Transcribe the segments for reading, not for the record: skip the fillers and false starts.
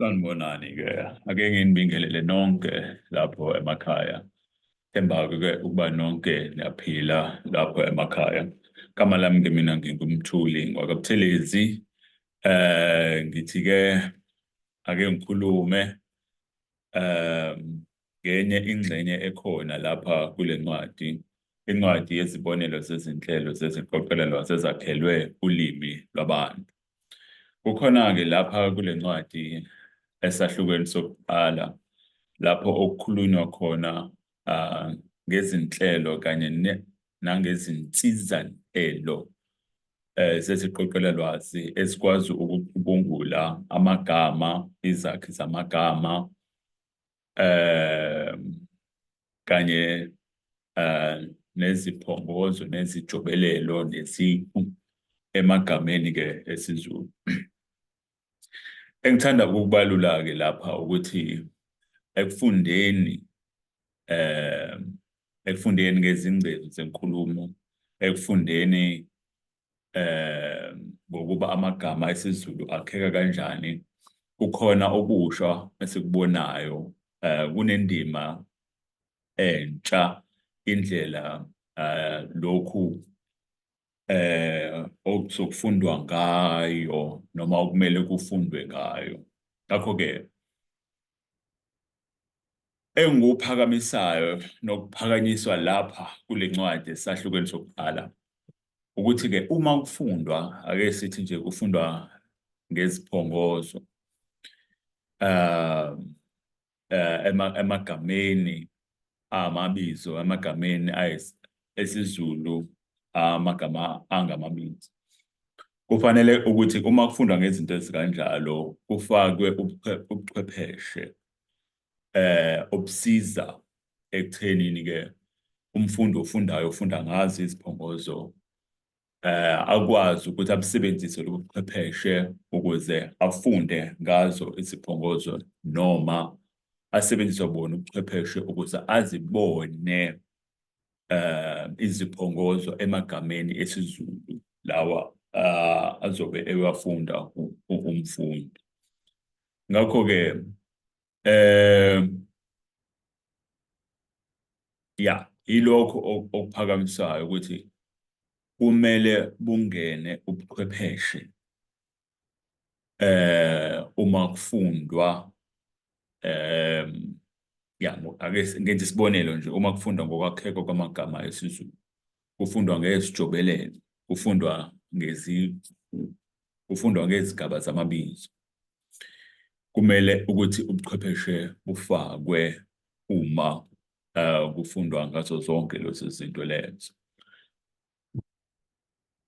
Sanibonani-ke, ake nginibingelele nonke lapho emakhaya. Themba-ke ukuba nonke niyaphila lapho emakhaya. Igama lami-ke mina nginguMthuli ngwakaButhelezi. Ngithi-ke ake ngikhulume ngenye ingxenye ekhona lapha kule ncwadi, incwadi yezibonelo zezinhlelo zeziqoqelelwazi ezakhelwe ulimi lwabantu. Kukhona-ke lapha kule ncwadi esahlukweni sokuqala lapho okukhulunywa khona ngezinhlelo kanye nangezinsizanhlelo zeziqoqelelwazi ezikwazi ukucubungula amagama, izakhi zamagama, kanye neziphongozo nezijobelelo neziqu emagameni-ke esiZulu. Engithanda ukukubalula-ke lapha ukuthi ekufundeni ekufundeni ngezingcezu zenkulumo, ekufundeni ngokuba amagama esiZulu akheka kanjani, kukhona okusha esikubonayo, kunendima entsha indlela lokhu okuzokufundwa ngayo noma okumele kufundwe ngayo. Ngakho-ke engikuphakamisayo nokuphakanyiswa lapha kule ncwadi esahlukweni sokuqala ukuthi-ke uma kufundwa, ake sithi nje kufundwa ngeziphongozo emagameni amabizo, emagameni esiZulu, amagama angamabizo. Kufanele ukuthi uma kufundwa ngezinto ezikanjalo kufakwe ubuchwepheshe obusiza ekuthenini ke umfundi ofundayo ufunda ngazo iziphongozo akwazi ukuthi abusebenzise lobu buchwepheshe ukuze afunde ngazo iziphongozo noma asebenzise bona ubuchwepheshe ukuze azibone iziphongozo emagameni esiZulu lawa azobe ewafunda umfundi. Ngakho-ke ya yilokho okuphakamisayo ukuthi kumele bungene ubuchwepheshe uma kufundwa ya ake ngenze isibonelo nje, uma kufundwa ngokwakheka kwamagama esiZulu, kufundwa ngezijobelelo, kufundwa kufundwa ngezigaba zamabizo. Kumele ukuthi ubuchwepheshe bufakwe uma kufundwa ngazo zonke lezo zinto lezo.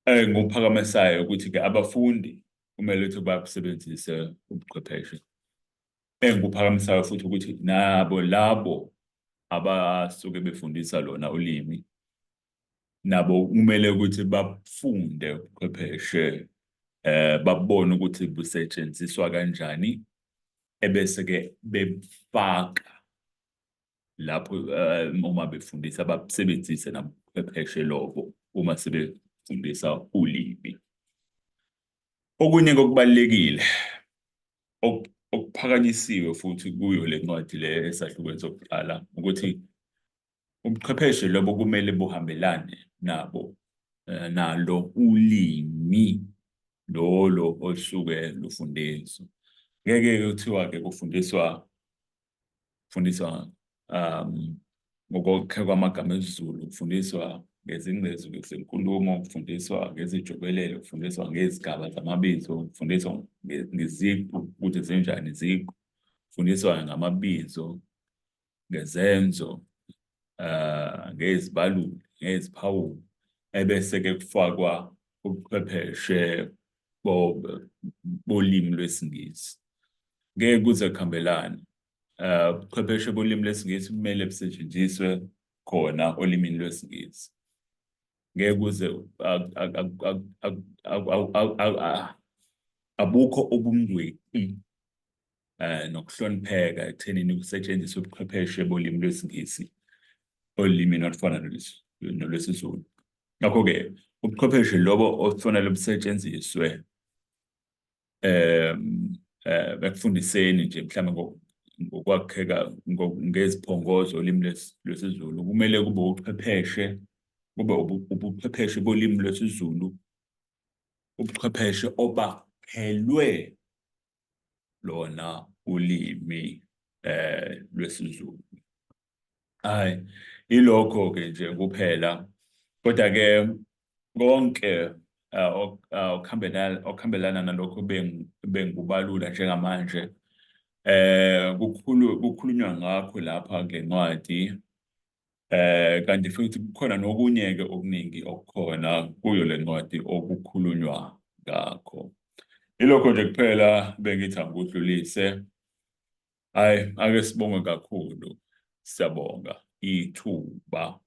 Engukuphakamisayo ukuthi-ke abafundi kumele ukuthi babusebenzise ubuchwepheshe. Engikuphakamisayo futhi ukuthi nabo labo abasuke befundisa lona ulimi nabo kumele ukuthi bafunde ubuchwepheshe, babone ukuthi busetshenziswa kanjani, ebese-ke befaka lapho uma befundisa, babusebenzise nabuchwepheshe lobo uma sebefundisa ulimi. Okunye okubalulekile okuphakanyisiwe futhi kuyo le ncwadi le esahlukweni sokuqala ukuthi ubuchwepheshe lobo kumele buhambelane nabo nalo ulimi lolo olusuke lufundiswa. Ngeke kuthiwa-ke kufundiswa kufundiswa ngokokheka kwamagama esiZulu, kufundiswa ngezingcezu zenkulumo, kufundiswa ngezijobelelo, kufundiswa ngezigaba zamabizo, kufundiswa ngeziqu ukuthi zinjani iziqu, kufundiswa ngamabizo, ngezenzo, ngezibaluli, ngeziphawulo, ebese-ke kufakwa ubuchwepheshe bolimi lwesiNgisi. Ngeke kuze kuhambelane. Ubuchwepheshe bolimi lwesiNgisi kumele busetshenziswe khona olimini lwesiNgisi. Ngeke kuze abukho ubungcweti nokuhlonipheka ekuthenini kusetshenziswe ubuchwepheshe bolimi lwesiNgisi olimini olufana nolwesiZulu. Ngakho-ke ubuchwepheshe lobo obufanele busetshenziswe Ekufundiseni nje mhlawumbe ngokwakheka ngeziphongozo olimi lwesiZulu, kumele kube uchwepheshe, kube ubuchwepheshe bolimi lwesiZulu, ubuchwepheshe obakhelwe lona ulimi lwesiZulu. Hayi, ilokho-ke nje kuphela. Kodwa-ke konke okuhambelana nalokho bengikubalula njengamanje kukhulunywa ngakho lapha kule ncwadi, kanti futhi kukhona nokunye-ke okuningi okukhona kuyo le ncwadi okukhulunywa ngakho. Ilokho nje kuphela bengithi angikudlulise. Hhayi, ake sibonge kakhulu. Siyabonga ithuba.